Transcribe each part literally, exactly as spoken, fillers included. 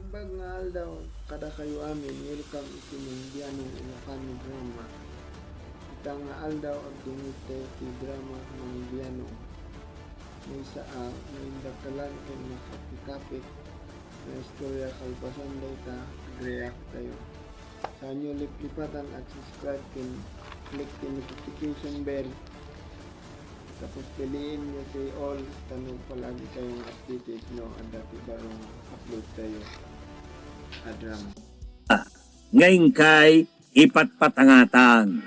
Naimbag nga aldaw kadakayo amin, welcome iti Manbianong Ilocano Drama. Ita nga aldaw, agdingit tayo ti drama Manbianong. Maysa a naindakalan ken nakapikapit nga istorya. Kalpasan dayta, agreact tayo. Saanyo liplipatan a subscribe ken click ti notification bell. Tapos piliin niyo ti all, tapno palagi kayong updated no adda ti baro nga upload tayo a drama. Nga inkay ipatpatangatang.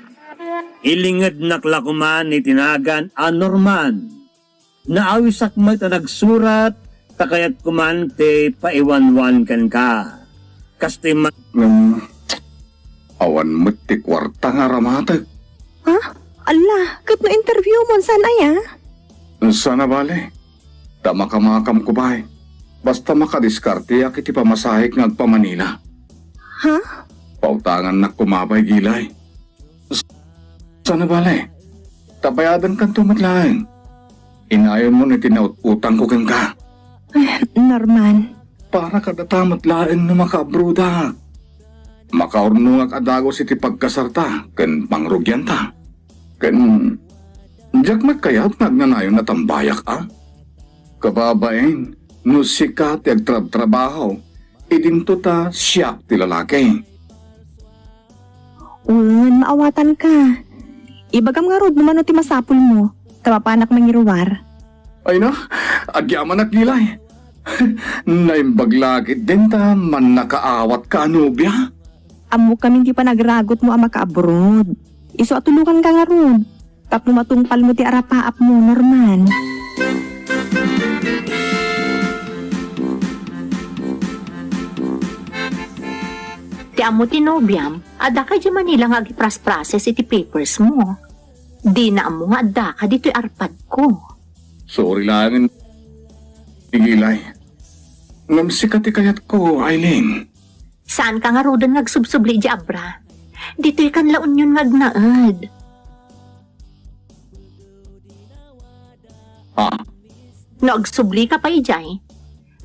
Ilingednak la koman iti nagan a Norman. Naawisak met a nagsurat, ta kayat koman ti paiwanwan kenka. Kastoy man. Ngem, awan met ti kuarta nga aramatek. Ha? Alla, ket no interview mo, saan aya? Saan a bale. Ta makamakamko pay. Basta makadiskarteak iti pamasahek nga agpa-Manila. Ha? Pautangannak koma pay, Gilay. Saan a bale. Ta bayadankanto met laeng. Inayonmon iti naut-utangko kenka. Ay, Norman. Para kadata met laeng no makaabroadak. Makaurnongak a dagus iti pagkasarta ken pangrugianta. Ken diak met kayat nga agnanayon a tambayak a. Kababain, no sika ti agtrabtrabaho, idinto ta siak ti lalaki. Wen, maawatanka. Ibagam ngarud no mano ti masapulmo, ta mapanak mangiruar. Ay na, agyamanak, Gilay. Naimbag la ketdin ta mannakaawatka a nobia. Ammok ngamin ti panagragutmo a makaabroad. Isu a tulokanka ngarud. Tapno matungpalmo ti arapaapmo, Norman. Ti ammo ti nobiam, adda ka idiay Manila nga agiprasprases iti papersmo. Dina ammo nga addaka ditoy arpadko. Sorry laengen, Gilay. Ngem sika ti kayatko, Aileen. Saanka ngaruden nga agsubsubli idiay abra. Ditoykan La Union nga agnaed. Ah. No agsublika pay idiay,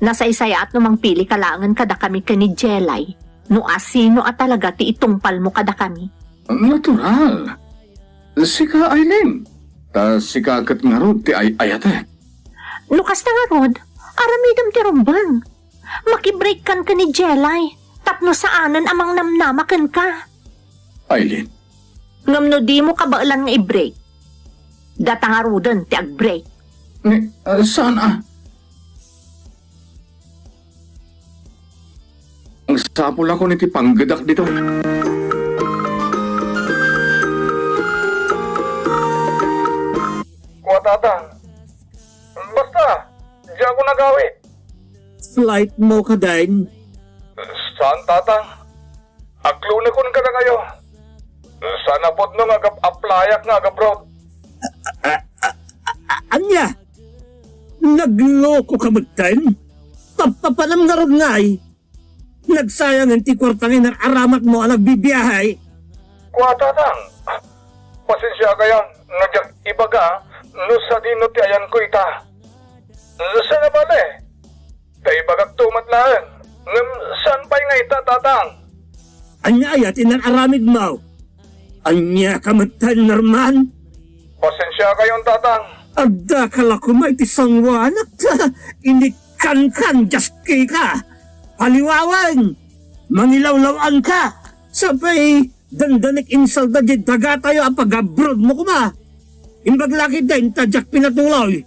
nasaysayaat no mangpilika laengen kadakami ken ni Jelay no asino a talaga ti itungpalmo kadakami. Natural. Sika, Aileen. Ta sika ket ngarud ti ay-ayatek. No kasta ngarud, aramidem ti rumbeng. Makibreakkan ken ni Jelay tapno saanen a mangnamnama kenka. Aileen. Ngem no dimo kabaelan nga i-break, data ngaruden ti ag-break. Ni, ah, saan a? Agsapulakon iti panggedak ditoy. Kua, Tatang. Basta, diakon agawid. Flight mo kadin? Saan, Tatang. Aglunekon kadakayo. Saan a pudno nga agap-, aplayak nga agabroad. A-, a-, a-, a-, ania? Naglokoka metten? Papapanam ngarud ngay? Nagsayangen ti kuarta nga inar-aramakmo a nagbibiahe. Kua, Tatang. Pasensiakayon no diak ibaga no sadino ti ayanko ita. Saan a bale. Ta ibagakto met laeng. Ngem saan pay nga ita, Tatang? Ania aya ti inar-aramidmo? Ania ka metten, Norman? Pasensiakayon, Tatang. Addaka la koma iti sangoanak ta inikkankan diay kika. Aliwawen, mangilawlaw-anka. Sapay, dandanek insalda diay dagatayo a pag-abroadmo koma. Imbag la ketdin ta diak pinatuloy.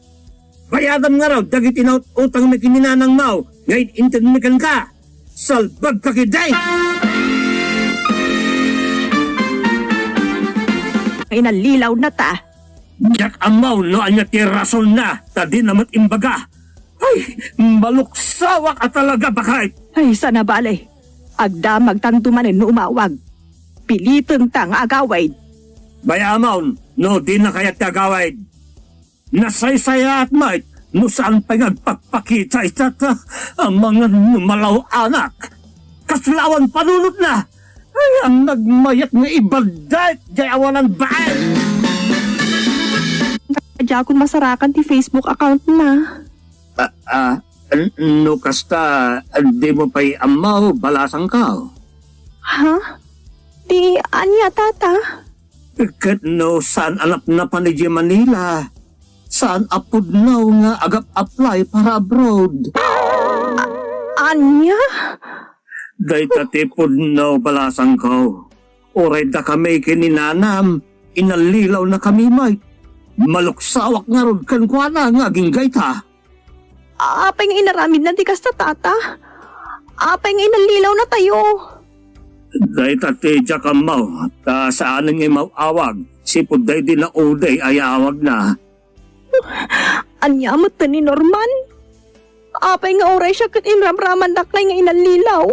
Bayadam ngarud dagiti naut-utangmi ken ni nanangmo nga in-intedmi kenka. Salbagka ketdi! Ay, nalilawna ta. Diak ammo no ania ti rasonna ta dina met imbaga. Ay, maluksawak a talaga, baket! Ay, saan a bale. Agdamagtanto manen no umawag. Pilitenta nga agawid. Bayamon no dina kayat ti agawid. Nasaysayaat met no saan pay nga agpakpakita ita ta amangan no malaw-anak. Kasla awan panunotna. Ay, nagmayat nga ibaldek diay awanan baet. Diakon masarakan ti Facebook account na. Ah, ah, N-, no kasta, dimo pay ammo, balasangko. Ha? Di ania, Tata? Ket no saan a napnapan idiay Manila, saan a pudno nga agap-apply para abroad. A-, ania? Dayta ti pudno, balasangko. Uray dakami ken ni nanam, inallilawnakami met. Maluksawak ngarud kenkuana nga agingga ita. Apay nga inaramidna ti kasta, Tata? Apay nga inallilawnatayo? Dayta ti diak ammo, ta saanen nga imaw-awag, sipud daydi naudi a yaawagna. Ania metten ni Norman? Apay nga uray siak ket inramramannak ngay nga inallilaw?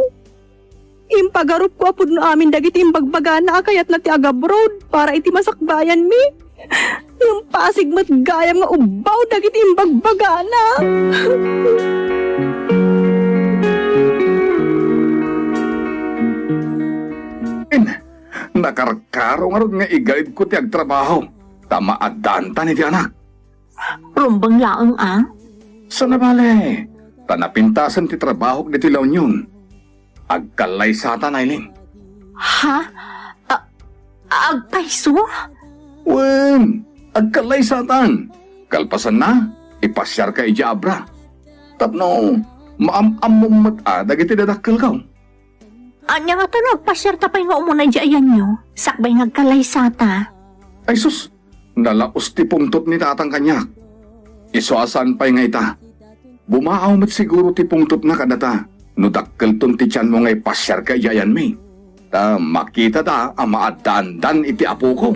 Impagarupko a pudno amin dagiti imbagbagana a kayatna ti agabroad para iti masakbayanmi. Ngem pasig met gayam nga ubbaw dagiti imbagbagana. Nakarkaro ngarud nga igaedko ti agtrabaho, ta maaddaantan iti anak. Rumbeng laeng a? Saan a bale, ta napintasen ti trabahok ditoy La Union. Agkallaysatan, Aileen. Ha? A-, agpayso? Wen, agkallaysatan. Kalpasanna, ipasiarka idiay Abra. Tapno maam-ammom met a dagiti dadakkelko. Ania ngata no agpasiarta pay nga umuna idiay ayanyo, sakbay nga agkallaysata? Ay sus, nalaos ti pungtot ni tatang kaniak. Isu a saan pay nga ita. Bumaaw met siguro ti pungtotna kadata no dakkelton ti tianmo nga ipasiarka idiay ayanmi. Ta makitada a maaddaandan iti apoko.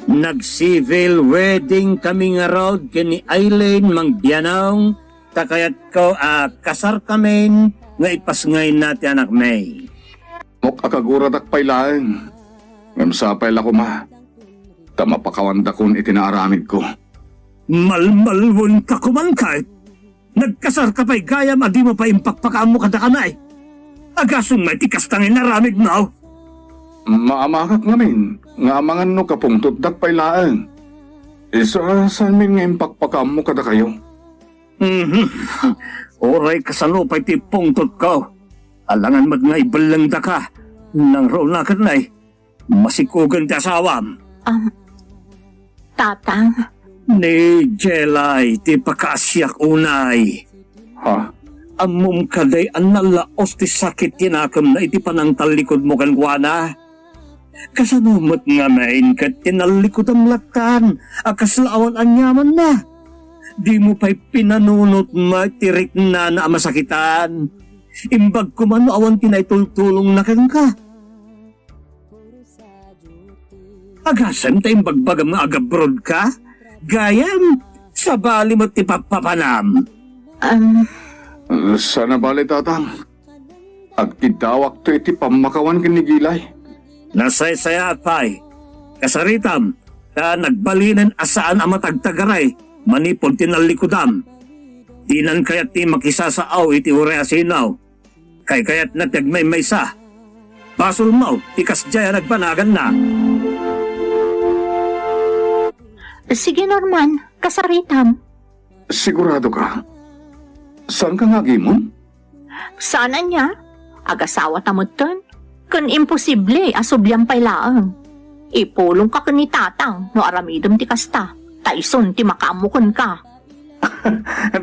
Nag-civil wedding kami ngarud ken ni Aileen, Mang Bianong, ta kayatko a kasarkamin nga ipasngayna ti anakmi. Mok a kaguradak pay laeng, ngem sapay la koma, ta mapakawandakon iti naaramidko. Malmalwenka koman ket? Nagkasarka pay gayam a dimo pay impakpakaammo kadakami? Agasem met ti kasta nga inaramidmo? Maamakak ngamin nga amangan no kapungtotdak pay laeng. Isu a saanmin nga impakpakaammo kadakayo. Mhm. Uray kasano pay ti pungtotko, alangan met nga ibellengdaka. Nangruna ket nay, masikogen ti asawam. Am, Tatang. Ni Jelay ti pakaasiak unay. Ha? Ammom kadi a nalaos ti sakit ti nakemna iti panangtallikudmo kenkuana? Kasano met ngamin ket tinallikudam lattan a kasla awan aniamanna? Dimo pay pinanunot met ti riknana a masakitan. Imbag koma no awan ti naitultulongna kenka. Agasem ta imbagbagam nga agabrodka? Gayam, sabali met ti pappapanam. Am. Saan a bale, Tatang. Agkiddawakto iti pammakawan ken ni Gilay. Nasaysayaat pay. Kasaritam, ta nagbalinen a saan a matagtagaray manipud tinallikudam. Dinan kayat ti makisasao iti uray a sinaw. Kaykayatna ti agmaymaysa. Basolmo ti kasdiay a nagbanaganna. Sige, Norman, kasaritam. Sigurado ka? Saan ka nga agimon? Saan ania? Agasawata metten. Ken imposible a subliam pay laeng. Ipulongka ken ni Tatang no aramidem ti kasta, ta isun ti makaammo kenka.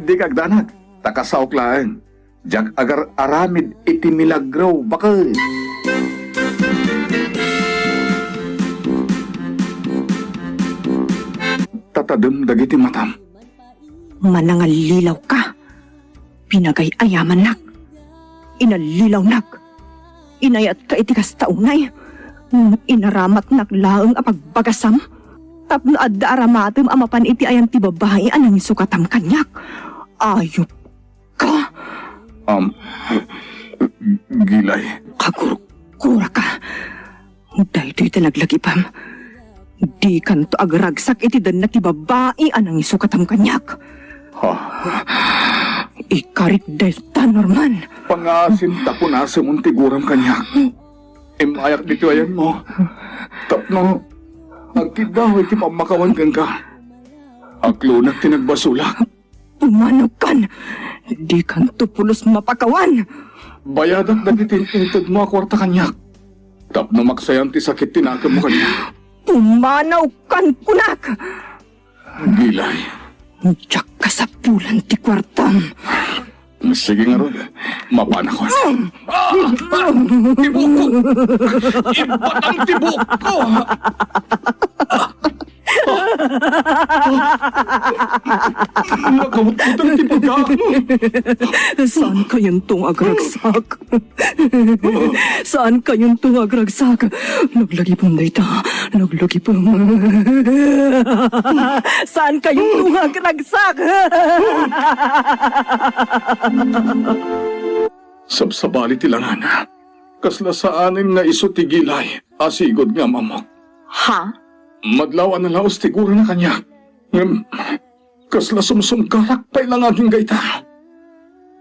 Dika agdanag, ta kasaok laeng. Diak agar-aramid iti milagro, baket. Tatadem dagiti matam. Manangallilaw ka. Pinagay-ayamannak. Inallilawnak. Inayatka iti kasta unay. Ngem inaramatnak laeng a pagbagasam. Tapno adda aramatem a mapan iti ayan ti babai a nangisukatam kaniak. Ayup ka. Um, Gilay. Kagurgura ka. Daytoy ti naglagipem. Dikanto agragsak iti danna ti babai a nangisukatam kaniak. Ha? Ikarik dayta, Norman. Pangasim ta punasemon ti guram kaniak. Immayak ditoy ayanmo. Tapno Agkiddaw iti pammakawan kenka. Aklonek ti nagbasolak. Pumanawkan! Dikanto pulos mapakawan! Bayadak dagiti in-intedmo a kuarta kaniak. Tapno maksayan ti sakit ti nakemmo kaniak. Pumanawkan, kunak! Gilay. Diak kasapulan ti kuartam. Sige ngarud, mapanakon. Ah! Ah! Ti buokko! Ibatang ti buokko! Nakawutwutang ti bagakmo. Saan kayonto nga agragsak? Saan kayonto nga agragsak? Naglagipem dayta. Naglagipem. Saan kayonto nga agragsak? Sabsabali ti langana. Kasla saanen nga isu ti Gilay a sigud nga am-ammok. Ha? Madlaw a nalaos ti gurana kaniak. Ngem, kasla sumsumgarak pay la nga agingga ita.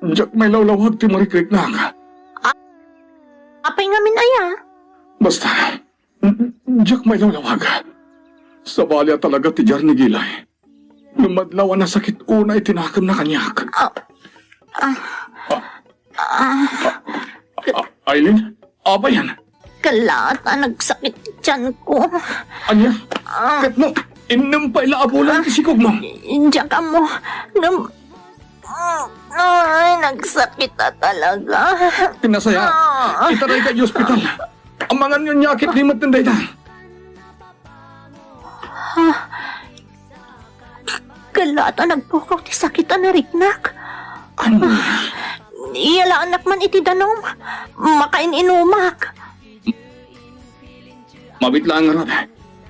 Diak mailawlawag ti marikriknak. A-, apay ngamin aya? Basta, diak mailawlawag. Sabali a talaga ti diar ni Gilay. Ngem madlaw a nasakit unay ti nakemna kaniak. Ah, ah, ah. Ah, Aileen? Apay yan? Kalaat a nagsakit ti tianko. Ania? Ah. Ket no, innem pay la a bulan ti sikogmo? Diak ammo. Ngem, ay, nagsakit a talaga. Ti nasaya, ah, itarayka iti ospital. Amangan nga ket di met dayta. Ah, kalaat a nagpukaw ti sakit a nariknak. Ania? Ah, iyalaanak man iti danum. Makain-inumak. Mabit laeng ngarud.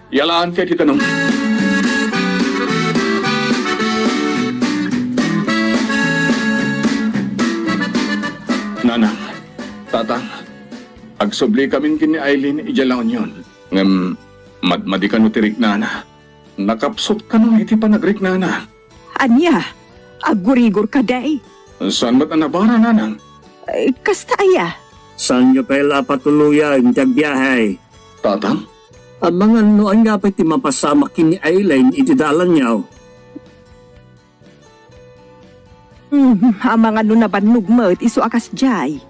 Iyalaanka iti danum. Nanang, Tatang, agsublikamin ken ni Aileen idiay La Union. Ngem madmadi kano ti riknana. Nakapsut kano iti panagriknana. Ania? Aggurigor kadi? Saan met a nabara, nanang? Eh, kasta aya? Saanyo pay la a patuloyen ti agbiahe. Tatang? Amangan no ania pay ti mapasamak ken ni Aileen iti dalanyo. Hmm, amangan no nabannog met isu a kasdiay.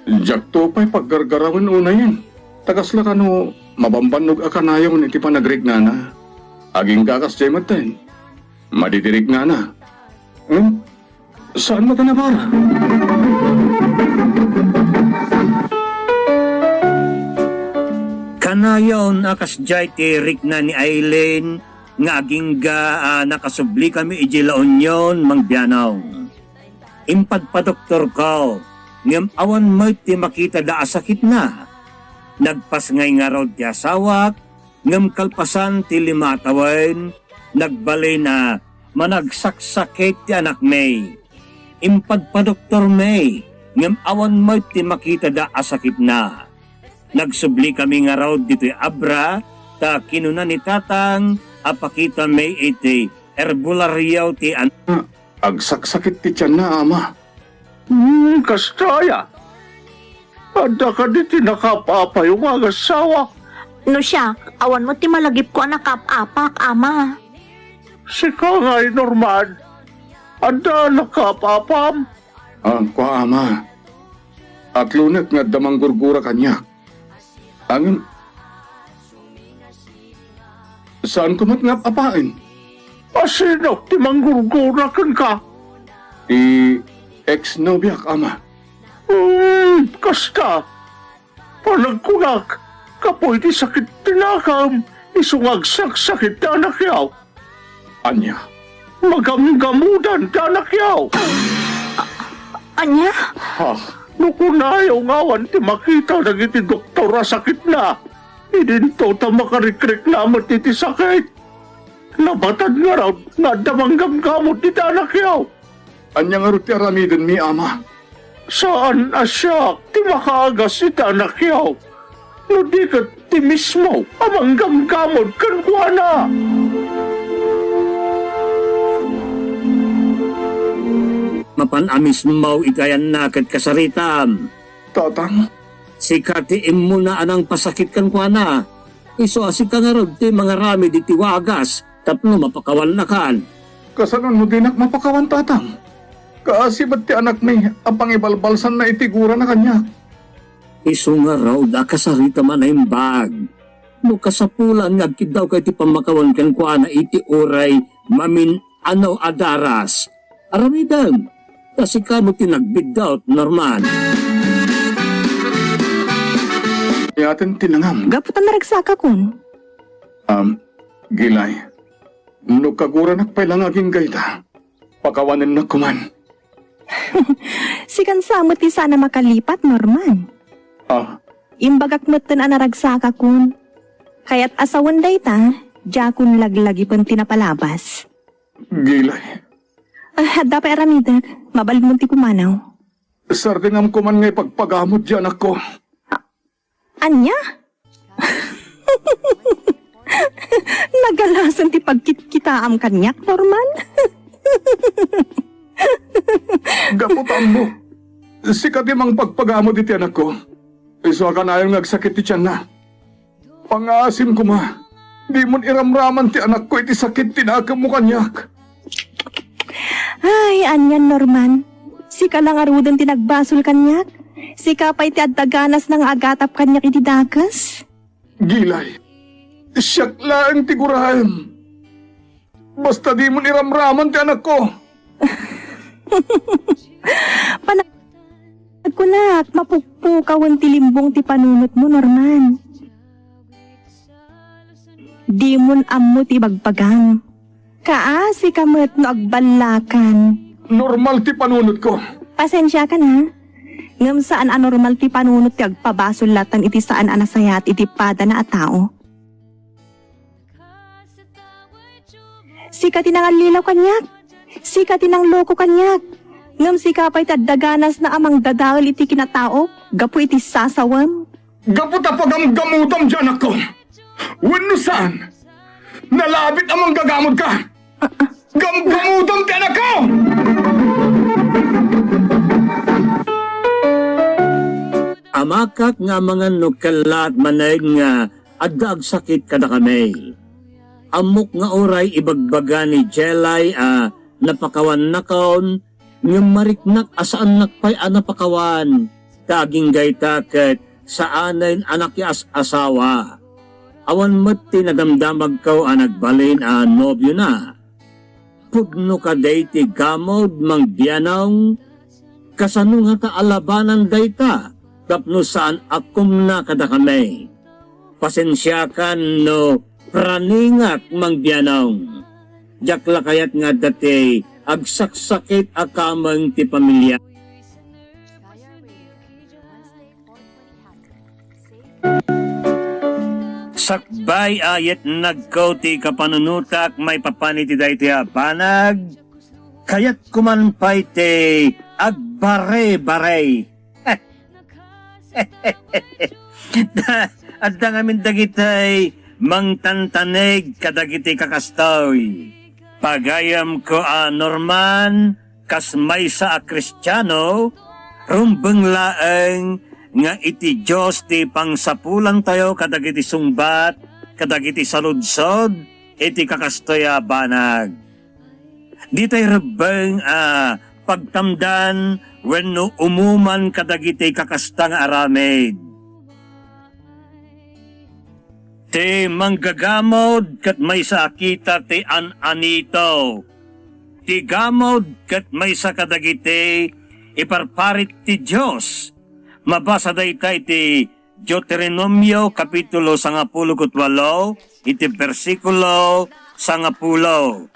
Diakto pay paggargarawen unayen. Ta kasla kano mabambannog a kanayon iti panagriknana. Agingga kasdiay metten. Madi ti riknana. Hmm? Saan met a nabara? Kanayon a kasdiay ti rikna ni Aileen nga agingga a nakasublikami idiay La Union, Mang Bianong. Impadpadoktorko, ngem awan met ti makitada a sakitna. Nagpasngay ngarud ti asawak, ngem kalpasan ti lima a tawen, nagbalin a managsaksakit ti anakmi. Impadpadoktormi, ngem awan met ti makitada a sakitna. Nagsublikami ngarud ditoy Abra, ta kinuna ni Tatang a pakitami iti herbolario ti an- Agsaksakit ti tianna, Ama. Hmm, kasta aya? Adda kadi ti nakaap-apayo nga agassawa? No siak, awan met ti malagipko a nakaap-apak, Ama. Sika ngay, Norman, adda nakaap-apam? Ah, kua, Ama. Aklonek nga adda manggurgura kaniak. Ngem, saanko met nga ap-apaen. A, sino ti manggurgura kenka? Ti ex-nobiak, Ama. Hmm, kasta. Panagkunak, gapu iti sakit ti nakem, isu nga agsaksakit ti anakyo. Ania? Magamgamodan ti anakyo. A-, ania? Ha? No kunayo nga awan ti makita dagiti doktor a sakitna, idinto ta makarikrikna met iti sakit. Nabatad ngarud nga adda manggamgamod iti anakyo. Ania ngarud ti aramidenmi, Ama? Saan a siak ti makaagas iti anakyo, no di ket ti mismo a manggamgamod kenkuana. Mapan a mismo iti ayanna ket kasaritam. Tatang? Sika ti immuna a nangpasakit kenkuana. Isu a sika ngarud ti mangaramid iti wagas tapno mapakawannakan. Kasano no dinak mapakawan, Tatang? Kaasi met ti anakmi a pangibalbalsanna iti gurana kaniak. Isu ngarud a kasarita man a imbag. No kasapulan nga agkiddawka iti pammakawan kenkuana iti uray mamin-ano a daras, aramidem, ta sika met ti nagbiddut, Norman. Yaten ti nangam. Gapu ta naragsakakon. Um, Gilay, no kaguranak pay la nga agingga ita, pakawanennak koman. Sikan sa met ti saan a makalipat, Norman. Ah? Imbagak metten a naragsakakon. Kayat a sawen dayta, diakon laglagipen ti napalabas. Gilay. Ah, adda pay aramidek. Mabalinmon ti pumanaw. Sardengam koman nga ipagpagamod ti anakko. Ania? Nagalasen ti pagkitkitaam kaniak, Norman. Gapu ta ammo, sika ti mangpagpagamod iti anakko. Isu a kanayon nga agsakit ti tianna. Pangngaasim koma, dimon iramraman ti anakko iti sakit ti nakemmo kaniak. Ay, anian, Norman? Sika la ngaruden ti nagbasol kaniak? Sika pay ti adda ganasna nga agatap kaniak iti dakes? Gilay, siak laeng ti guraem. Basta dimon iramraman ti anakko. Panagkunak, mapukpukawen ti limbong ti panunotmo, Norman. Dimon ammo ti ibagbagam. Kaasi ka met no agballakan. Normal ti panunotko. Pasensiakan, ha? Ngem saan a normal ti panunot ti agpabasol laeng iti saan a nasayaat iti padana a tao. Sika ti nangallilaw kaniak. Sika ti nangloko kaniak. Ngem sika pay ti adda ganasna a mangdadael iti kinataok gapu iti sasawem. Gapu ta pagamgamodam ti anakko. Wenno saan, nalabit a manggagamodka. Gamgamodam ti anakko! Amakak nga amangan no kellaat manen nga adda agsakit kadakami. Ammok nga uray ibagbaga ni Jelay a napakawannakon, ngem mariknak a saannak pay a napakawan, ta agingga ita ket saanen a nakias-asawa. Awan met ti nadamdamagko a nagbalin a nobiona. Pudno kadi ti gamod, Mang Bianong? Kasano ngata a labanan dayta tapno saan a kumna kadakami? Pasensiakan no praningak, Mang Bianong. Diak la kayat nga adda ti agsaksakit a kameng ti pamilia. Sakbay a yetnagko ti kapanunotak maipapan iti daytoy a banag, kayatko man pay ti agbare-bare. Adda ngamin dagiti mangtantaneg kadagiti kakastoy. Pagayamko a Norman, kas maysa a Kristiano, rumbeng laeng nga iti Dios ti pangsapulantayo kadagiti sungbat, kadagiti saludsod iti kakastoy a banag. Ditay rebbeng a pagtamdan wenno umuman kadagiti kakasta nga aramid. Ti manggagamod ket maysa a kita ti an-anito. Ti gamod ket maysa kadagiti iparparit ti Dios. Mabasa dayta iti Deuteronomio kapitulo sangapulo ket walo, iti bersikulo sangapulo.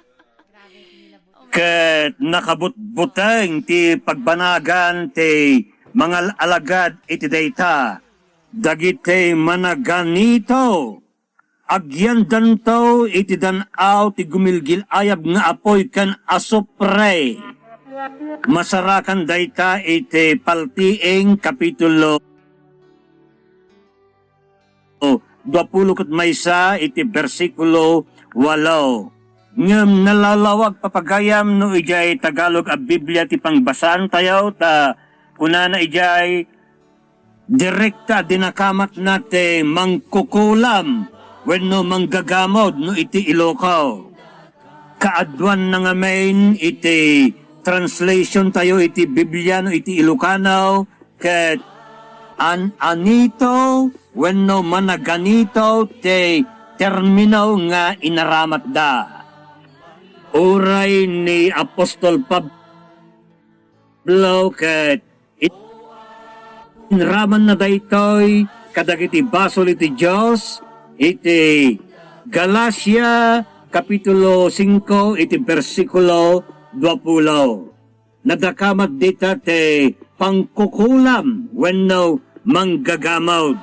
Ket nakabutbuteng ti pagbanagan ti mangal-alagad iti dayta, dagiti managanito. Agyandanto iti dan-aw ti gumilgil-ayab nga apuy ken asupre. Masarakan dayta iti Paltiing kapitulo duapulo ket maysa iti bersikulo walo. Ngem nalawlawag papagayam no idiay Tagalog a Biblia ti pangbasaantayo, ta kunana idiay, direkta a dinakamatna ti mangkukulam. wenno manggagamod no iti Iloko. Kaaduanna ngamin iti translation tayo iti Biblia no iti Ilocano, ket an-anito wenno managanito ti termino nga inaramatda. Uray ni Apostol Pablo ket inramanna daytoy kadagiti basol iti Dios iti Galacia kapitulo singko iti bersikulo duapulo. Nadakamat dita ti pangkukulam wenno manggagamod.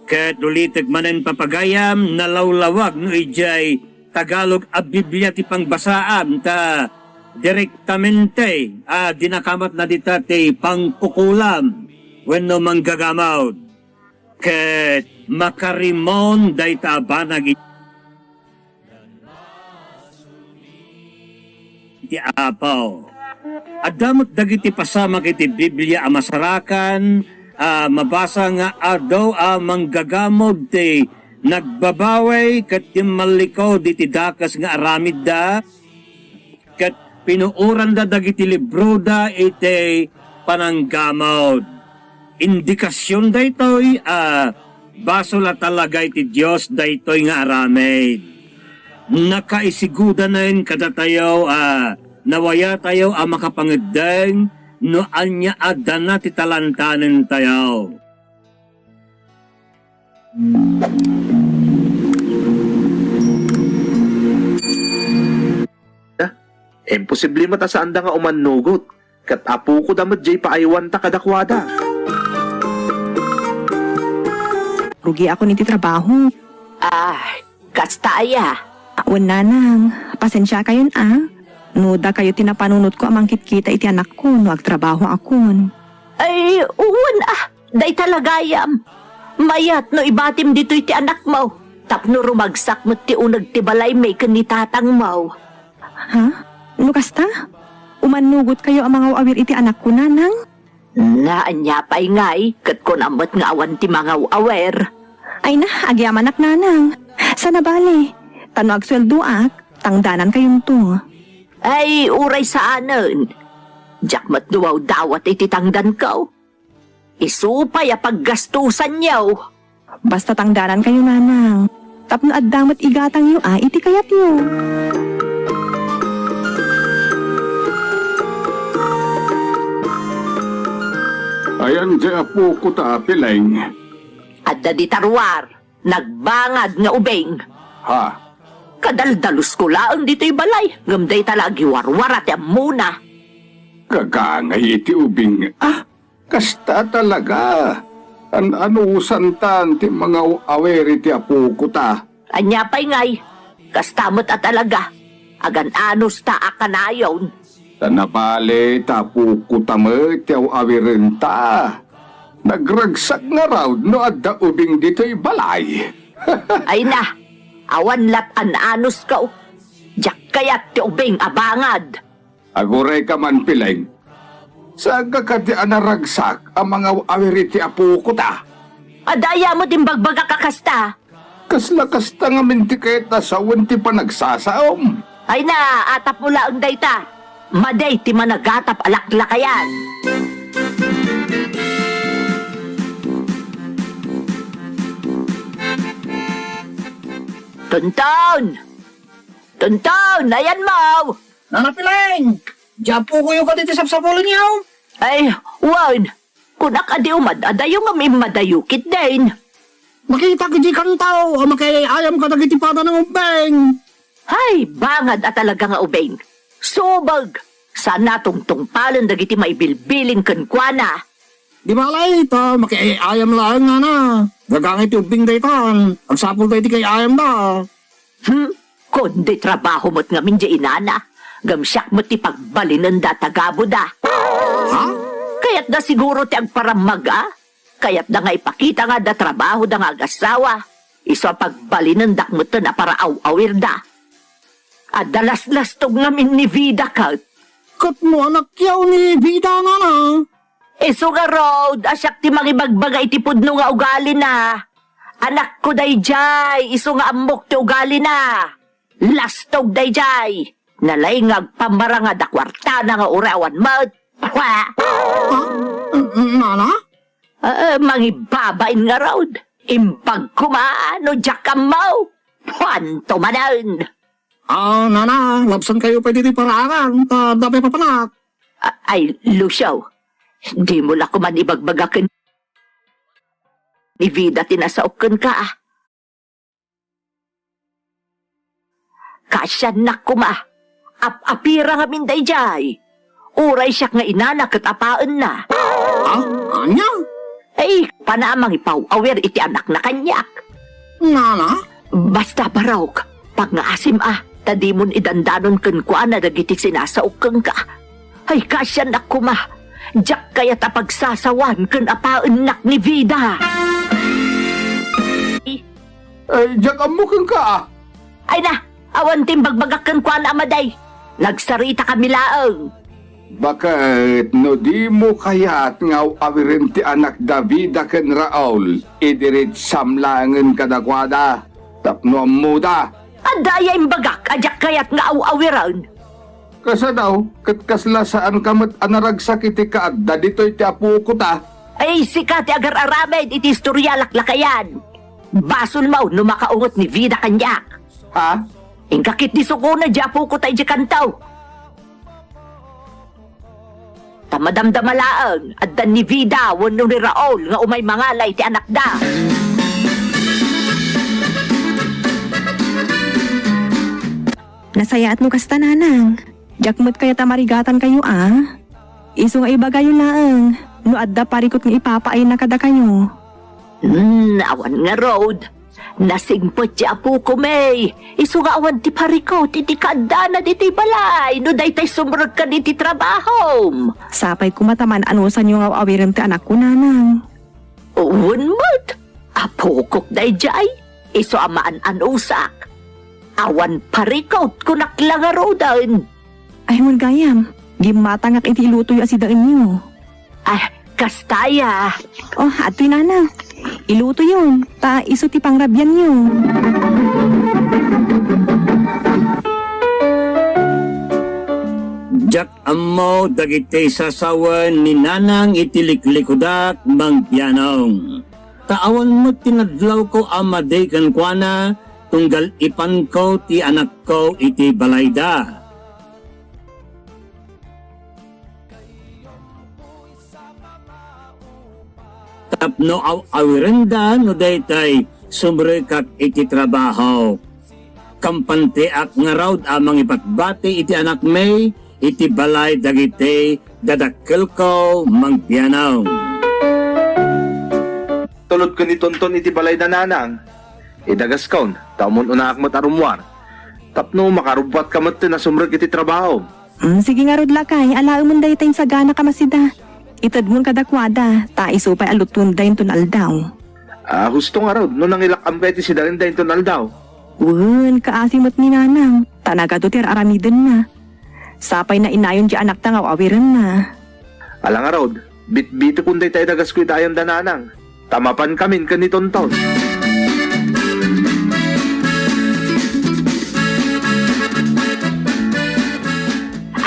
Ket ulitek manen, papagayam, nalawlawag no idiay Tagalog a Biblia ti pangbasaan ta direktamente a dinakamatna dita ti pangkukulam wenno manggagamod. Ket makarimon dayta a banag iti Apo. Adda met dagiti pasamak iti Biblia a masarakan a mabasa nga adu a manggagamod ti nagbabawi ket timmallikod iti dakes nga aramidda, ket pinuoranda dagiti libroda iti pananggamod. Indikasion daytoy a basol a talaga iti Dios daytoy nga aramid. Nakaisigudanen kadatayo a nawayatayo a makapangeddeng no ania a dana ti talantanentayo. Imposible met a saanda nga umannugot, ket apokoda met diay paayuanta kadakuada. Rugiakon iti trabaho. Ah, kasta aya? Wen, nanang, pasensiakayon a. No dakayo ti napanunotko a mangkitkita iti anakko no agtrabahoakon. Ay, wen a, dayta la gayam. Mayat no ibatim ditoy ti anakmo, tapno rumagsak met ti uneg ti balaymi ken ni tatangmo. Ha? No kasta, umannugotkayo a mangaw-awir iti anakko, nanang? Na, ania pay ngay, ket kunam met nga awan ti mangaw-awir. Ay na, agyamanak, nanang. Sana bale, ta no agsueldoak, tangdanankayonto. Ay, uray saanen. Diak met duwawdawat iti tangdanko. Isu pay a paggastusanyo. Basta tangdanankayo, nanang, tapno adda met igatangyo a iti kayatyo. Ayan diay apokota, Pileng? Adda dita ruar, nagbangad nga ubing. Ha? Kadaldalusko laeng ditoy balay, ngem dayta la agiwarwara ti ammona. Gagangay iti ubing, a? Kasta talaga. An-anusantan ti mangaw-awir iti apokota. Ania pay ngay? Kasta met a talaga. Agan-anusta a kanayon. Ta nabali ta apokota met ti aw-awirenta. Nagragsak ngarud no adda ubing ditoy balay. Ay na, awan lat an-anusko. Diak kayat ti ubing a bangad. Agurayka man, Pileng. Saanka kadi a naragsak a mangaw-awir iti apokota? Adda aya met imbagbagak a kasta? Kasla kasta ngamin ti kayat a sawen ti panagsasaom. Ay na, atapmo laeng dayta. Madi ti managatap a laklakayan. Tonton! Tonton, ayanmo! Nana Pileng, diay apokoyo kadi ti sapsapulenyo? Ay, wen, kunak a di umad-adayo ngem immadayo ketdin. Makitak idiay kanto a makiay-ayam kadagiti padana nga ubbing. Ay, bangad a talaga nga ubing. Subeg, saan a tungtungpalen dagiti maibilbilin kenkuana. Di bale, ta makiay-ayam laeng, nana. Gagangay ti ubbing daytan. Agsapul daydi kay-ayamda. Hmm, kundi trabaho met ngamin diay inana. Ngem siak met ti pagbalinenda a tagabuda. Ha? Kayatda siguro ti agparammaga. Kayatda nga ipakita nga adda trabahoda nga agassawa. Isu a pagbalinendak metten a para aw-awirda. Adda laslastog ngamin ni Vida ket. Ket no anakyaw ni Vida, nana? Isu ngarud a siak ti mangibagbaga iti pudno nga ugalina. Anakko daydiay, isu nga ammok ti ugalina. Lastog daydiay. Nalaingag pammarangad a kuartana nga uray awan met. Pwa! Ah, nana? Ah, mangibabain ngarud. Imbag koma no diak ammo. Puanto manen. Ah, nana, labsankayo pay ditoy paraangan, ta adda pay papanak. A-, ay, Lucio, dimo la koman ibagbaga ken ni Vida ti nasaok kenka, a. Kaasiannak koma, ap-apira ngamin daydiay. Uray siak nga inana ket apaenna. Ah, ania? Ay, pana a mangipaw-awir iti anakna kaniak. Nana? Basta, Barok, pagngaasim a, ta dimon idandanon kenkuana dagiti sinasaok kenka. Ay, kaasiannak koma, diak kayat a pagsasawan ken apaennak ni Vida. Ay, diak ammo kenka, a. Ay na, awan ti imbagbagak kenkuana a madi. Nagsaritakami laeng. Baket no dimo kayat nga aw-awiren ti anak da Vida ken Raul, idiretsam laengen kadakuada tapno ammoda. Adda aya imbagak a diak kayat nga aw-awiren? Kasano, ket kasla saanka met a naragsak iti kaadda ditoy ti apoko ta? Ay, sika ti agar-aramid iti istorya laklakayan. Basolmo no makaunget ni Vida kaniak. Ha? Inka ketdi sukona di apoko ta idiay kanto. Ta madamdama laeng, adda ni Vida wenno ni Raul nga umay mangalay ti anakda. Nasayaat no kasta, nanang. Diak met kayat a marigatankayo, a. Isu nga ibagayo laeng, no adda parikut nga ipapaayna kadakayo. Hmm, awan ngarud. Nasingpet ti apoko, May. Isu nga awan ti parikut iti kaaddana ditoy balay no daytay sumrekka iti trabahom. Sapay koma ta maan-anusanyo nga aw-awiren ti anakko, nanang. Wen met, apokok daydiay. Isu a maan-anusak. Awan parikut, kunak la ngaruden. Ay, ngem gayam, gimmatangak iti ilutoyo a sidaenyo. Ah, kasta aya. Oh, adtoy, nanang. Ilutoyon, ta isu ti pangrabianyo. Diak ammo dagiti sasawen ni nanang iti liklikudak, Mang Bianong. Ta awan met ti nadlawko a madi kenkuana tunggal ipanko ti anakko iti balayda. Tapno aw-awirenda no daytay sumrekak iti trabaho. Kampantiak ngarud a mangipatbati iti anakmi iti balay dagiti dadakkelko, Mang Bianong. Tulod ken ni Tonton iti balayda, nanang. Idagaskon, ta umun-unaak met a rummuar. Tapno makarubbuatka metten a sumrek iti trabaho. Mm, sige ngarud, lakay, alaemon dayta insaganaka a masida. Itedmon kadakuada, ta isu pay a lutuenda inton aldaw. Ah, husto ngarud, no nangilak-amka iti sidaenda inton aldaw. Wen, kaasi met ni nanang, ta nagadu ti ar-aramidenna. Sapay nainayon ti anakta nga aw-awirenna. Ala ngarud, bitbitekon dayta idagasko iti ayanda, nanang. Ta mapankamin ken ni Tonton.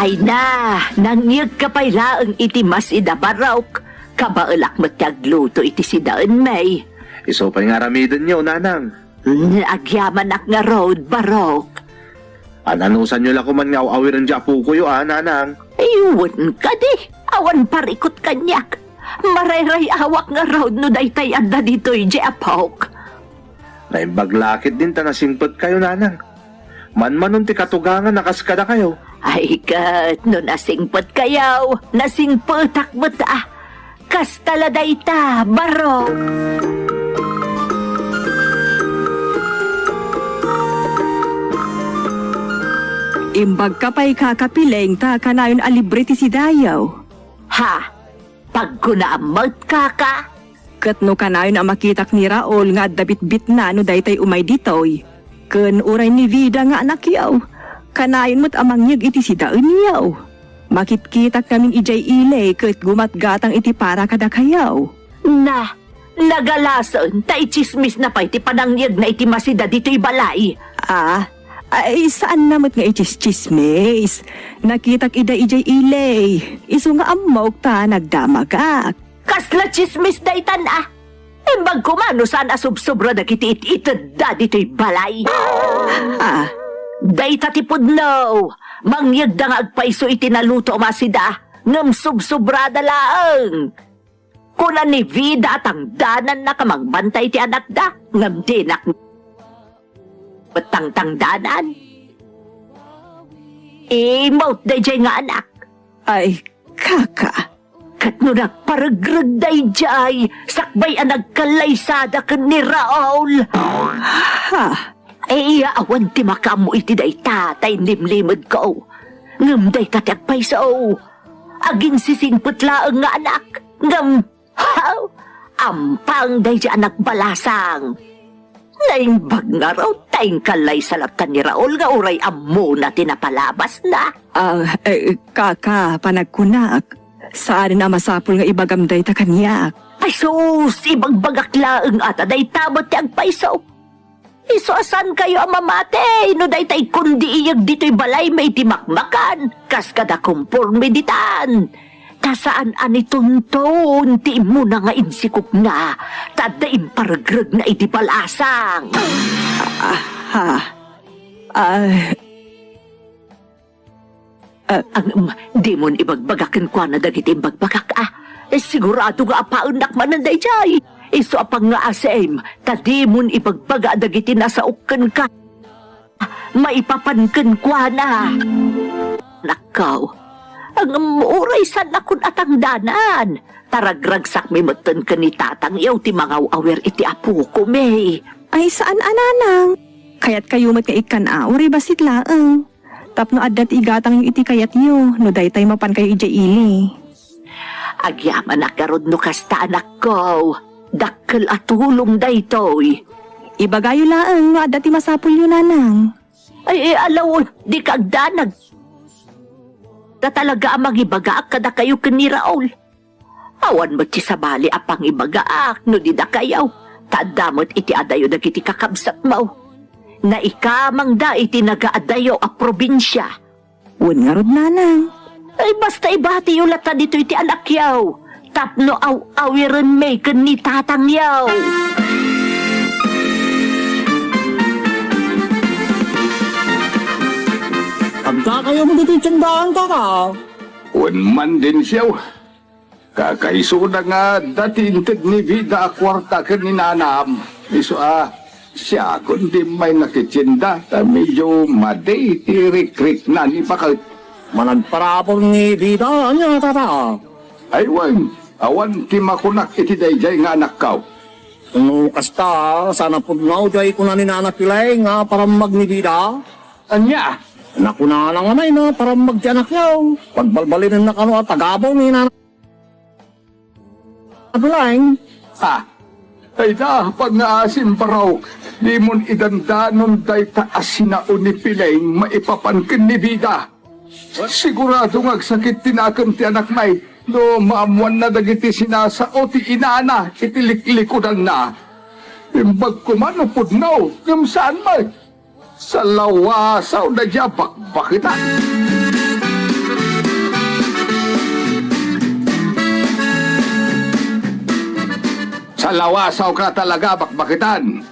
Ay na, nangyegka pay laeng iti masida, Barok. Kabaelak met ti agluto iti sidaenmi. Isu pay nga aramidenyo, nanang. Hmm, agyamanak ngarud, Barok. An-anusanyo la koman nga aw-awiren ti apokoyo, a, nanang? Ay, wen kadi, awan parikut kaniak. Marayray-awak ngarud no daytay adda ditoy di apok. Naimbag la ketdin ta nasingpetkayo, nanang. Manmanon ti katugangan a kas kadakayo. Ay ket, no nasingpetkayo, nasingpetak met, a. Kasta la dayta, Barok. Imbagka pay, Kaka Piling, ta kanayon a libre ti sidayo. Ha? Pagkunaam met, Kaka? Ket no kanayon a makitak ni Raul nga adda bitbitna no daytay umay ditoy, ken uray ni Vida nga anakyo, kanayon met a mangyeg iti sidaenyo. Makitkitak ngamin idiay ili ket gumatgatang iti para kadakayo. Na, Nagalasen ta itsismisna pay ti panangngegna iti masida ditoy balay. Ah, ay, saanna met nga itsismismis. Nakitak ida idiay ili. Isu nga ammok ta nagdamagak. Kasla tsismis daytan a. Imbag koma no saan a subsobra dagiti it-itedda ditoy balay. Ah, dayta ti pudno. Mangyegda nga agpayso iti naluto a masida, ngem subsobrada laeng. Kuna ni Vida a tangdanannak a mangbantay ti anakda, ngem dinak met tangtangdanan. Immawt daydiay nga anak. Ay, kaka. Ket no nagparegreg daydiay, sakbay a nagkallaysada ken ni Raul. Ha? Ay, awan ti makaammo iti dayta, ta inimlimedko. Ngem dayta ti agpayso. Aginsisingpet laeng nga anak. Ngem, ha? Ampang daydiay a nagbalasang. Naimbag ngarud ta inkallaysa latta ni Raul nga uray ammona ti napalabasna. Ah, eh, kaka, panagkunak, saanen a masapul nga ibagam dayta kaniak. Ay sus, ibagbagak laeng a ta dayta met ti agpayso. Isu a saankayo a mamati no dayta agkundiiyeg ditoy balaymi iti makmakan, kas kada komporme ditan. Ta saan a ni Tonton ti immuna nga insikogna, ta adda imparegregna iti balasang. Ah, ha? Ah. Ah. Ang, um, dimon ibagbaga kenkuana dagiti imbagbagak, a. Eh, sigurado nga apaennak manen daydiay. Isu a pangngaasim, ta dimon ibagbaga dagiti nasaok kenka. Maipapan kenkuana. Nakkaw, ngem uray saannakon a tangdanan, ta ragragsakmi metten ken ni tatangyo ti mangaw-awir iti apokomi. Ay, saan a nanang. Kayatkayo met nga ikkan a, uray bassit laeng. Tapno adda ti igatangyo iti kayatyo, no daytay mapankayo idiay ili. Agyamanak ngarud no kasta, anakko. Dakkel a tulong daytoy. Ibagayo laeng no adda ti masapulyo, nanang. Ay, ay, alaw, dika agdanag. Ta talaga a mangibagaak kadakayo ken ni Raul. Awan met ti sabali a pangibagaak no di dakayo, ta adda met iti adayo dagiti kakabsatmo. Naikamangda iti nagaadayo a probinsia. Wen ngarud, nanang. Ay, basta ibatiyo latta ditoy ti anakyo, tapno aw-awirenmi ken ni tatangyo. Agdakayo met iti tiendaan, kaka. Wen man, Dencio. Kakaisuna nga adda ti inted ni Vida a kuarta ken ni nanam. Isu a, siakon ti immay nakitienda, ta medyo madi ti rikrikna ni baket. Managparabur ni Vida, ania, tata? Ay wen, awan ti makunak iti daydiay nga anakko. No kasta, saan a pudno diay kuna ni Nana Pileng nga parammag ni Vida? Ania? Nakunana nga mayna parammag ti anakyo. Pagbalbalinenna kano a tagabong ni Nana Pileng. Ah, ay da, pangngaasim, barok, dimon idandanon dayta a sinao ni Pileng maipapan ken ni Vida. Sigurado nga agsakit ti nakem ti anakmi no maammoanna dagiti sinasao ti inana iti liklikudanna. Imbag koma no pudno, ngem saan met. Salawasaw daydiay a bakbaketan. Salawasawka talaga, bakbaketan.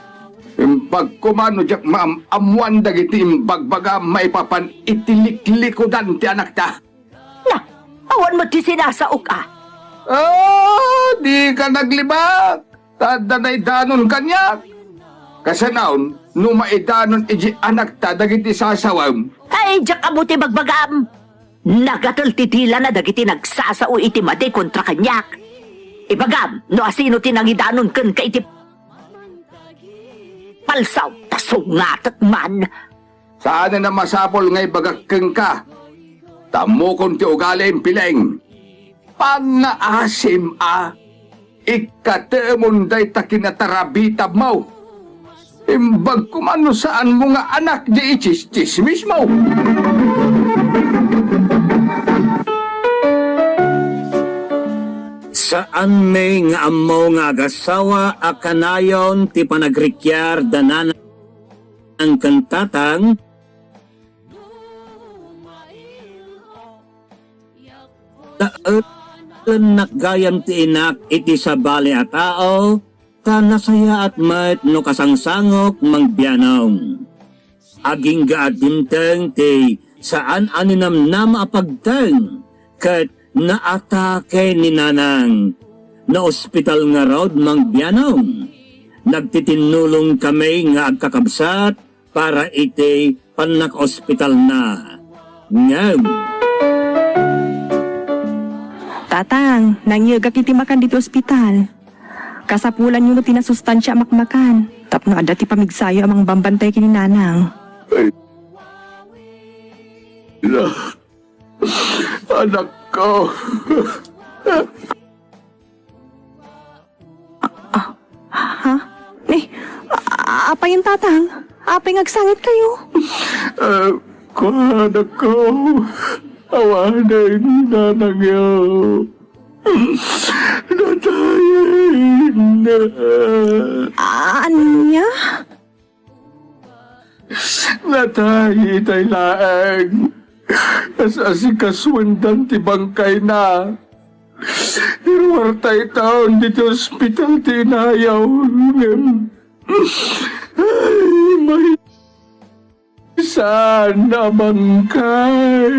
Imbag koma no diak maam-ammoan dagiti imbagbagam maipapan iti liklikudan ti anakta. Na, awan met ti sinasaok a. Ah, dika naglibak. Ta adda naidanon kaniak. Kasano no maidanon iti anakta dagiti sasawem? Ay, diak ammo ti bagbagam. Nagatel ti dilana dagiti nagsasao iti madi kontra kaniak. Ibagam no asino ti nangidanon kenka iti palsaw, ta sungatek man. Saanen a masapul nga ibagak kenka, ta ammokon ti ugalim, Pileng. Pangngaasim a ikkatemon dayta kinatarabitabmo. Imbag koma no saanmo nga anak di itsistsismismo. Saanmi nga ammo nga agasawa a kanayon ti panagrikiar da nanang ken tatang, ta elennak gayam ti inak iti sabali a tao, ta nasayaat met no kasangsangok mangbianong. Agingga a dimteng ti saan a ninamnama a pagteng ket naatake ni Nanang. Naospital ngarud mangbianong. Nagtitinnulong kami nga agkakabsat para iti pannakaospitalna. Ngem Tatang, nangyegak iti makan ditoy ospital. Kasapulanyo met ti nasustansia a makmakan tapno adda ti pamigsayo a mangbambantay ken ni Nanang. Ay, na, anakko. Ah, ha? Ni, a-, apay, Tatang? Apay nga agsangitkayo? Ah, kuanakko, awanen ni nanangyo. Natayen. Ania? Natay itay laeng. As-asikasuendan ti bangkayna. Iruartayton ditoy ospital ti inayaw, ngem, ay, maysa a bangkay.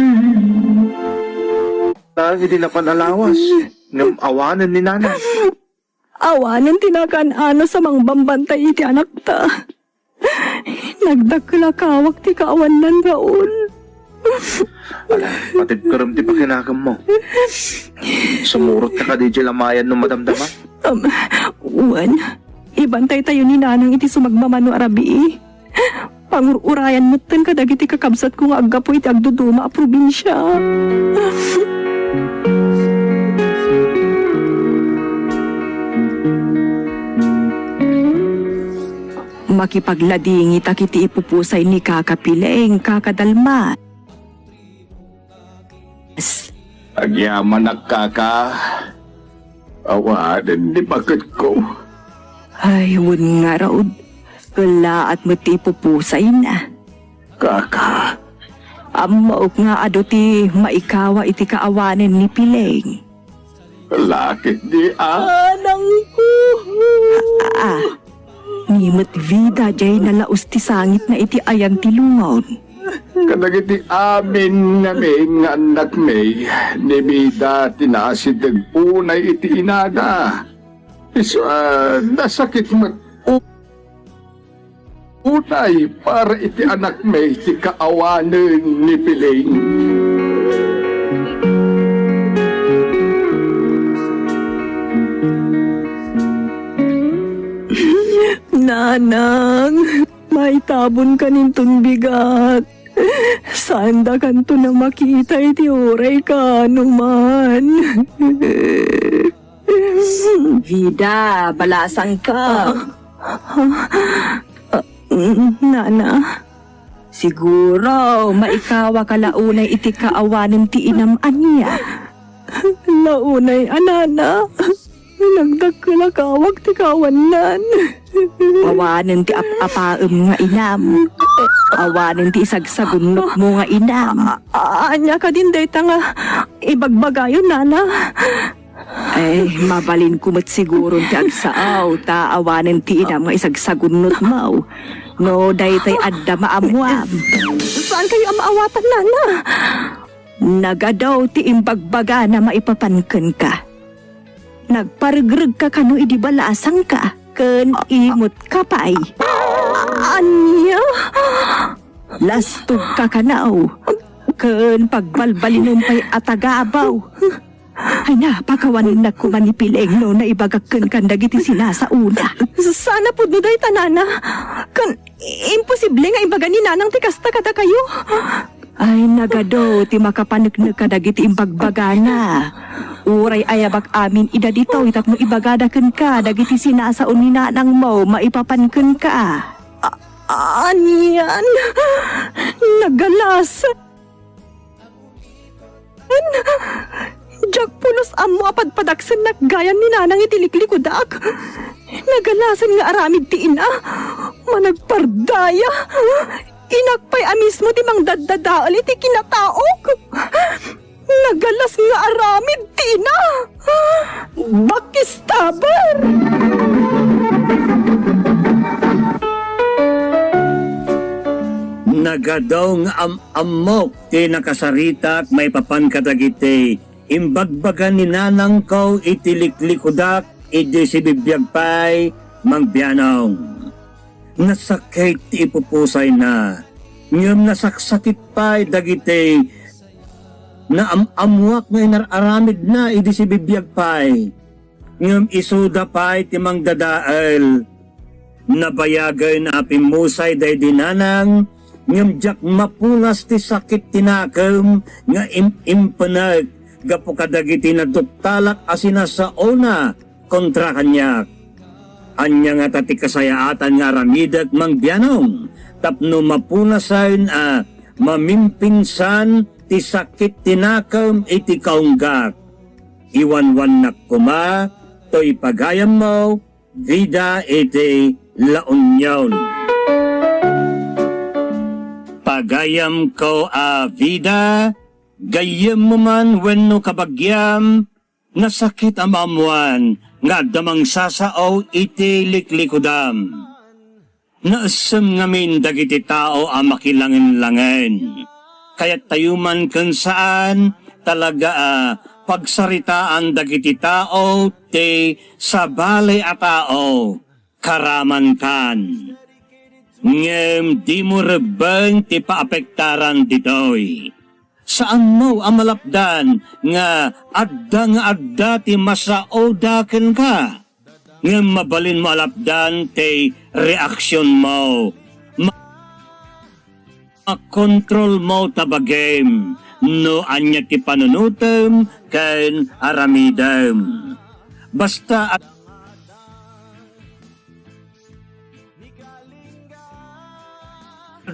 Nang idi napan a lawas, ngem awanen ni Nanang. Awanen ti nakan-anos a mangbambantay iti anakta. Nagdakkel a kawak ti kaawannan, Raul. Ala, patibkerem ti pakinakemmo. Sumurotka kadi idiay lamayan no madamdama? Um, wen, ibantaytayo ni Nanang iti sumagmamano a rabii. Pangur-urayan metten kadagiti kakabsatko nga aggapu iti agduduma a probinsia. Makipagladingitak iti ipupusay ni Kaka Pileng, Kaka Dalmas. Agyamanak, kaka. Awanen ni baketko. Ay, wen ngarud. Kellaat met ti ipupusayna. Kaka. Ammoak nga adu ti maikawa iti kaawanen ni Pileng. Lakit di a- Anangko. Ah, ni met Vida jay nalaus ti sangitna iti ayan ti lungon. Kadagiti amin ngamin nga annakmi, ni Vida ti naasideg unay iti inana. Isu a nasakit met u-, unay para iti anakmi ti kaawanen ni Piling. Nanang, maitabonkan inton bigat. Saandakanton a makita iti uray kaano man. Vida, balasangka. Ah, ah, ah, mm, Nana. Siguro, maikawaka la unay iti kaawanen ti inam ania. La unay a, Nana. Nagdakkel a kawak ti kaawannan. Awanen ti ap-apaem nga inam. Awanen ti isagsagunnotmo nga inam. A-, ania kadin dayta nga ibagbagayo, Nana? Ay, mabalinko met siguron ti agsao, ta awanen ti inam nga isagsagunnotmo. No, daytoy adda maammoam. Saankayo a maawatan, Nana? Nagadu ti imbagbagana maipapan kenka. Nagparegregka kano idi balasangka ken imutka pay. Ania? Lastogka kano ken pagbalbalinem pay a tagabaw. Ay, napakawanennak koma ni Piling no naibagak kenkan dagiti sinasaona. Saan a pudno dayta, Nana. Ken imposible nga ibaga ni Nanang ti kasta kadakayo. Ay, nagadu ti makapaneknek kadagiti imbagbagana. Uray ayabak amin ida ditoy tapno ibagada kenka dagiti sinasao ni nanangmo maipapan kenka. A-, anian? Nagalas. Diak pulos Ammo a padpadaksennak gayam ni Nanang iti liklikudak. Nagalasen nga aramid ti ina. Managpardaya. Inak pay a mismo ti mangdaddadael iti kinataok. Nagalas nga aramid ti ina. Backstabbers! Nagadu nga am-ammok ti nakasaritak maipapan kadagiti imbagbaga ni nanangko iti liklikudak idi sibibiag pay, Mang Bianong. Nasakit ti ipupusayna, ngem nasaksakit pay dagiti naam-ammoak nga inar-aramidna idi sibibiag pay. Ngem isuda pay ti mangdadael. Nabayagen a pimmusay daydi nanang, ngem diak mapunas ti sakit ti nakem nga im-impenek gapu kadagiti naduktalak a sinasaona kontra kaniak. Ania ngata ti kasayaatan nga aramidek, Mang Bianong, tapno mapunasen a mamimpinsan ti sakit ti nakem iti kaunggak? Iwanwannak koma toy pagayammo, Vida iti La Union. Pagayamko a Vida, gayyemmo man wenno kabagiam, nasakit a maammoan nga adda mangsasao iti liklikudam. Naessem ngamin dagiti tao a makilangenlangen. Kayattayo man ken saan talaga a pagsaritaan dagiti tao ti sabali a tao, karamankan. Ngem dimo rebbeng ti paapektaran ditoy. Saanmo a malapdan nga adda nga adda ti masaoda kenka. Ngem mabalinmo a lapdan ti reaksionmo. Ma-, makontrolmo ta bagim no ania ti panunotem ken aramidem. Basta ad-,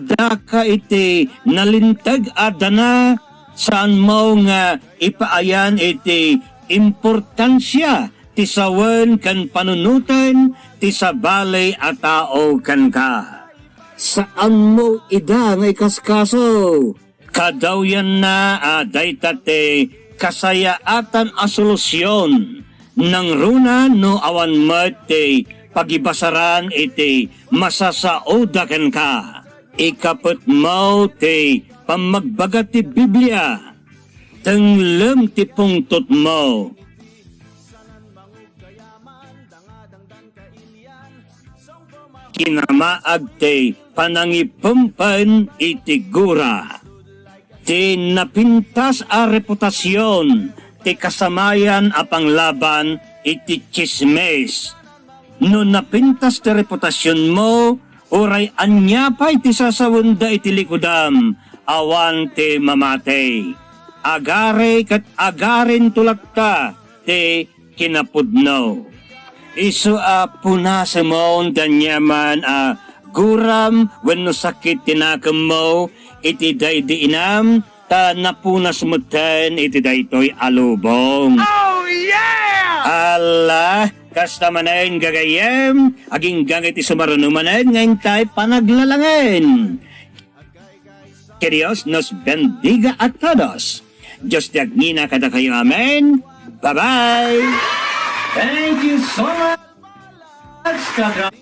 daka iti nalinteg a dana, saanmo nga ipaayan iti importansia ti sawen ken panunoten ti sabali a tao kenka. Saanmo ida nga ikaskaso. Kadawyanna a dayta ti kasayaatan a solusion, nangruna no awan met ti pagibasaran iti masasaoda kenka. Ikapetmo ti pammagbaga ti Biblia. Tenglem ti pungtotmo. Kinamaag ti panangipempen iti gura. Ti napintas a reputasion ti kasamayan a panglaban iti tsismis. No napintas ti reputasionmo, uray ania pay ti sasawenda iti likudam, awan ti mamati. Agari ket agarinto latta ti kinapudno. Isu a punasemon ti aniaman a guram wenno sakit ti nakemmo iti daydi inam, ta napunas metten iti daytoy a lubong. Oh, yeah! Ala, kasta manen gagayyem, agingga iti sumaruno manen nga intay panaglalangen. Que Dios nos bendiga a todos. Dios ti agngina kadakayo. Amen. Bye-bye. Thank you so much, kadrama.